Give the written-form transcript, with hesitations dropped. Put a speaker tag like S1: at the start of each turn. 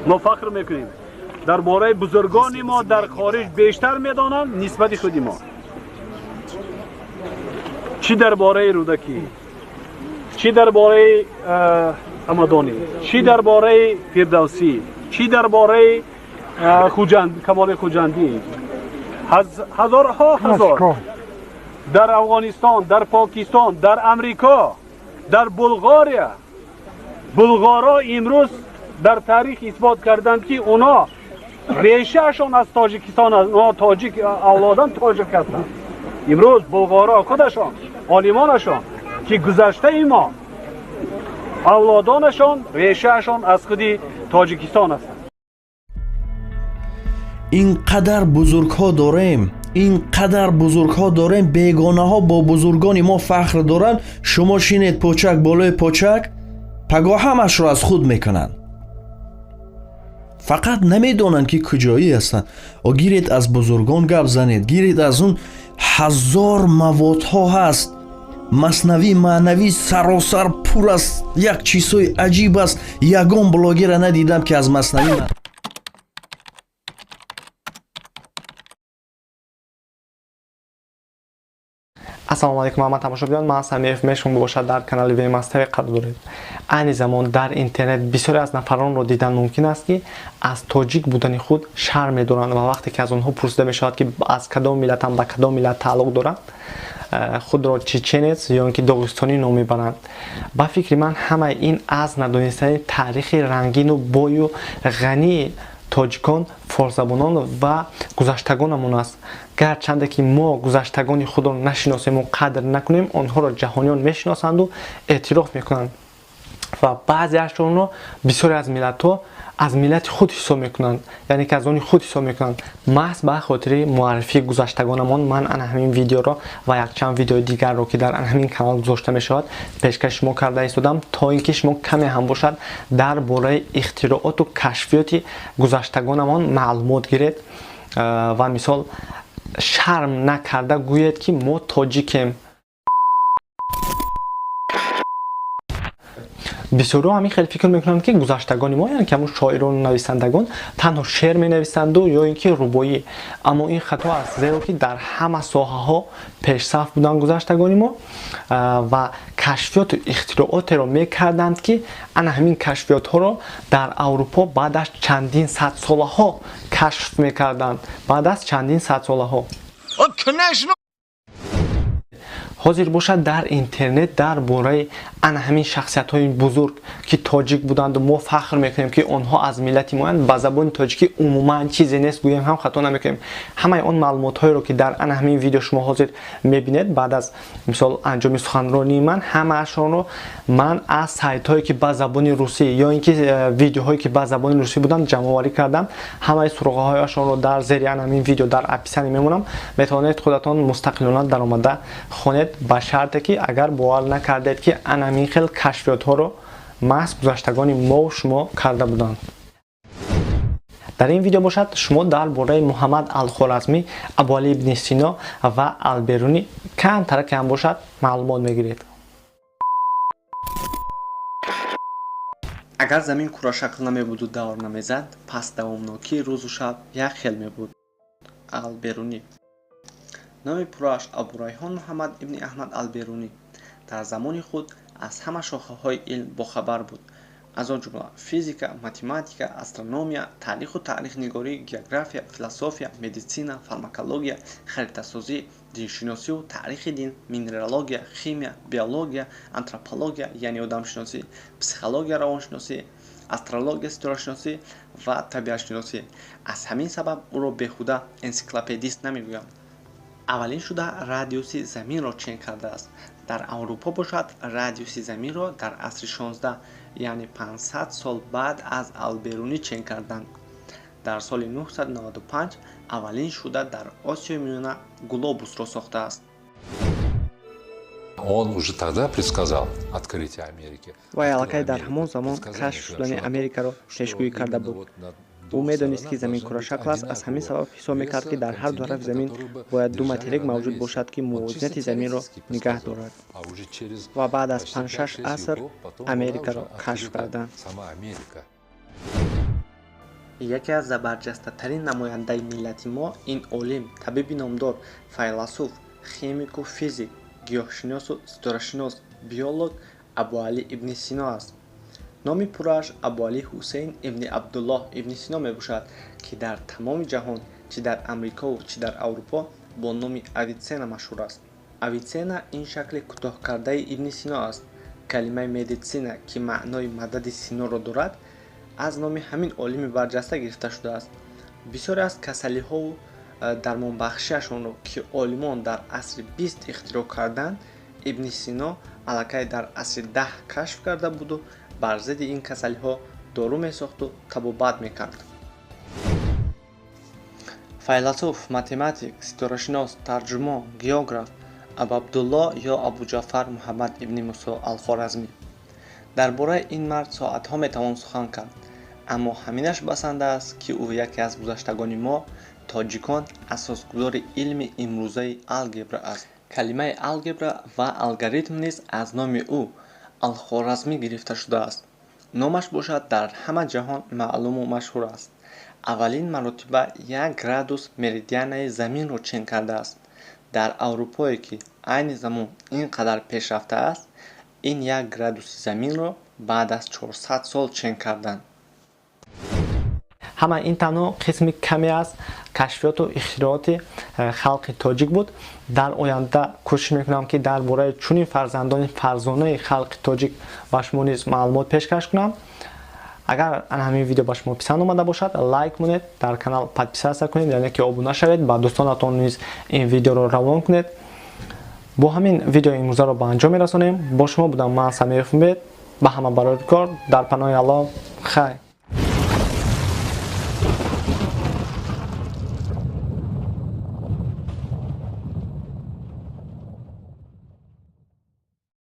S1: Мо фахр мекунем. Дар бораи бузургони мо дар хориҷ бештар медонанд нисбати худи мо. Чӣ дар бораи Рӯдакӣ, чӣ дар бораи Ҳамадонӣ, чӣ дар бораи Фирдавсӣ, чӣ дар бораи Хуҷанд, Камоли Хуҷандӣ. Ҳазорҳо ҳазор дар Афғонистон, дар Покистон, дар Амрико, дар Булғория. Булғоро имрӯз дар таърих исбот карданд, ки онҳо решаашон аз Тоҷикистон аст. Онҳо тоҷик, авлодан тоҷик ҳастанд. Имрӯз булғоро худашон, олимонашон, ки гузаштаи мо авлодонашон решаашон аз худи Тоҷикистон ҳастанд.
S2: Ин қадар бузургҳо дорем, ин қадар бузургҳо дорем, бегонаҳо бо бузургони мо фахр доранд. Шумо шинед почак болои почак, пагоҳ ҳамашро аз худ мекунанд. Фақат намедонанд, ки куҷоӣ ҳастанд. О, гиред, аз бузургон гап занед, гиред, аз он ҳазор маводҳо ҳаст. Маснавӣ маънавӣ саросар пур аст, як чизҳои аҷиб аст. Ягон блогера надидам, ки аз маснавӣ.
S3: Ассалому алайкум, ҳама тамошобинон. Ман Самиев мешум бошад, дар канали Вемастави қарор доред. Айни замон дар интернет бисёре аз нафаронро дидан мумкин аст, ки аз тоҷик будани худ шарм медоранд ва вақте ки аз онҳо пурсида мешавад, ки аз кадом миллатам, ба кадом миллат тааллуқ доранд, худро чеченец ё ин ки доғистонӣ ном мебаранд. Ба фикри ман, ҳамаи ин аз надонистани таърихи рангину бою ғании тоҷикон, форсзабонон ва гузаштагонамон аст. Гарчанде ки мо гузаштагони худро нашиносему қадр накунем, онҳоро ҷаҳониён мешиносанду эътироф мекунанд ва баъзеашонро бисёре аз миллатҳо аз миллати худ ҳисоб мекунанд, яъне ки аз они худ ҳисоб мекунанд. Маҳз ба хотири муаррифии гузаштагонамон ман ана ҳамин видеоро ва якчанд видеои дигарро, ки дар ана ҳамин канал гузошта мешавад, пешкаши шумо карда истодам, то ин ки шумо каме ҳам бошад дар бораи ихтирооту кашфиёти гузаштагонамон маълумот гиред ва мисол шарм накарда гӯед, ки мо тоҷикем. Бисёриҳо ҳамин хел фикр мекунанд, ки гузаштагони мо, яъне ки ҳамун шоирону нависандагон, танҳо шеър менависанду ё ин ки рубоӣ. Аммо ин хато аст, зеро ки дар ҳама соҳаҳо пешсаф буданд гузаштагони мо ва кашфиёту ихтироъотеро мекарданд, ки ана ҳамин кашфиётҳоро дар Аврупо баъд аз чандин садсолаҳо кашф мекарданд, баъд аз чандин садсолаҳо. Ҳозир бошад, дар интернет дар бораи ана ҳамин шахсиятҳои бузург, ки тоҷик буданду мо фахр мекунем, ки онҳо аз миллати моянд, ба забони тоҷикӣ умуман чизе нест, гӯем ҳам хато намекунем. Ҳамаи он маълумотҳоеро, ки дар ана ҳамин видео шумо ҳозир мебинед, баъд аз мисол анҷоми суханронии ман, ҳамаашонро ман аз сайтҳое, ки ба забони русӣ ё ин ки видеоҳое, ки ба забони русӣ буданд, ҷамъоварӣ кардам. Ҳамаи суроғаҳояшонро дар зери ана ҳамин видео дар описание мемонам, метавонед худатон мустақилона даромада хонед, ба шарте ки агар бовар накардед, ки ана ҳамин хел кашфиётҳоро маҳз гузаштагони мову шумо карда буданд. Дар ин видео бошад, шумо дар бораи Муҳаммад Алхоразмӣ, Абуалӣ ибни Сино ва Алберунӣ камтара кам бошад маълумот мегиред.
S4: Агар замин курашакл намебуду давр намезад, пас давомнокии рӯзу шаб як хел мебуд. Алберунӣ. Номи пуррааш Абурайҳон Муҳаммад ибни Аҳмад Алберунӣ. Дар замони худ аз ҳама шохаҳои илм бохабар буд, аз он ҷумла физика, математика, астрономия, таъриху таърихнигорӣ, география, философия, медицина, фармакология, харитасозӣ, диншиносию таърихи дин, минералогия, химия, биология, антропология, яъне одамшиносӣ, психология, равоншиносӣ, астрология, ситорашиносӣ ва табиатшиносӣ. Аз ҳамин сабаб ӯро беҳуда энсиклопедист намегӯянд. Аввалин шуда радиуси заминро чен кардааст. Дар Аврупо бошад, радиуси заминро дар асри 16, яъне 500 сол баъд аз Алберунӣ чен карданд. Дар соли 995 аввалин шуда дар Осиёи Миёна глобусро сохтааст.
S5: Он уже тогда предсказал открытие Америки.
S3: Вай аллакай дар ҳамон замон кашф шудани Америкаро пешгӯӣ карда буд. Ӯ медонист, ки замин курашакл аст. Аз ҳамин сабаб ҳисоб мекард, ки дар ҳар ду тарафи замин бояд ду материк мавҷуд бошад, ки мувозинати заминро нигаҳ дорад. Ва баъд аз панҷ-шаш аср Америкаро кашф карданд.
S4: Яке аз забарҷастатарин намояндаи миллати мо ин олим, табиби номдор, файласуф, химику физик, гиёҳшиносу ситорашинос, биолог Абуалӣ ибни Сино аст. Номи пуррааш Абуалӣ Ҳусейн ибни Абдуллоҳ ибни Сино мебошад, ки дар тамоми ҷаҳон, чӣ дар Амрикову чӣ дар Аврупо, бо номи Авитсена машҳур аст. Авитсена ин шакли кӯтоҳкардаи ибни Сино аст. Калимаи медитсина, ки маънои мадади Синоро дорад, аз номи ҳамин олими барҷаста гирифта шудааст. Бисёре аз касалиҳову дармонбахшиашонро, ки олимон дар асри 20 ихтироъ карданд, ибни Сино аллакай дар асри 10 кашф карда буду бар зидди ин касалиҳо дору месохту табобат мекард. Файласуф, математик, ситорашинос, тарҷумон, географ Абуабдуллоҳ ё Абуҷаъфар Муҳаммад ибни Мусо Алхоразмӣ. Дар бораи ин мард соатҳо метавон сухан кард, аммо ҳаминаш басанда аст, ки ӯ яке аз гузаштагони мо, тоҷикон, асосгузори илми имрӯзаи алгебра аст. Калимаи алгебра ва алгоритм низ аз номи ӯ, Алхоразмӣ, гирифта шудааст. Номаш бошад дар ҳама ҷаҳон маълуму машҳур аст. Аввалин маротиба як градус меридианаи заминро чен кардааст. Дар Аврупое, ки айни замон ин қадар пешрафта аст, ин як градуси заминро баъд аз 400 сол чен карданд.
S3: Ҳама ин танҳо қисми каме аз кашфиёту ихтирооти халқи тоҷик буд. Дар оянда кӯшиш мекунам, ки дар бораи чунин фарзандони фарзонаи халқи тоҷик ба шумо низ маълумот пешкаш кунам. Агар ана ҳамин видео ба шумо писанд омада бошад, лайк монед, дар канал подписаться кунед, яъне ки обуна шавед, ба дӯстонатон низ ин видеоро равон кунед. Бо ҳамин видео имрӯзаро ба анҷом мерасонем. Бо шумо будам ман, Самиев Умед. Ба ҳама барори кор, дар паноҳи Аллоҳ, хайр.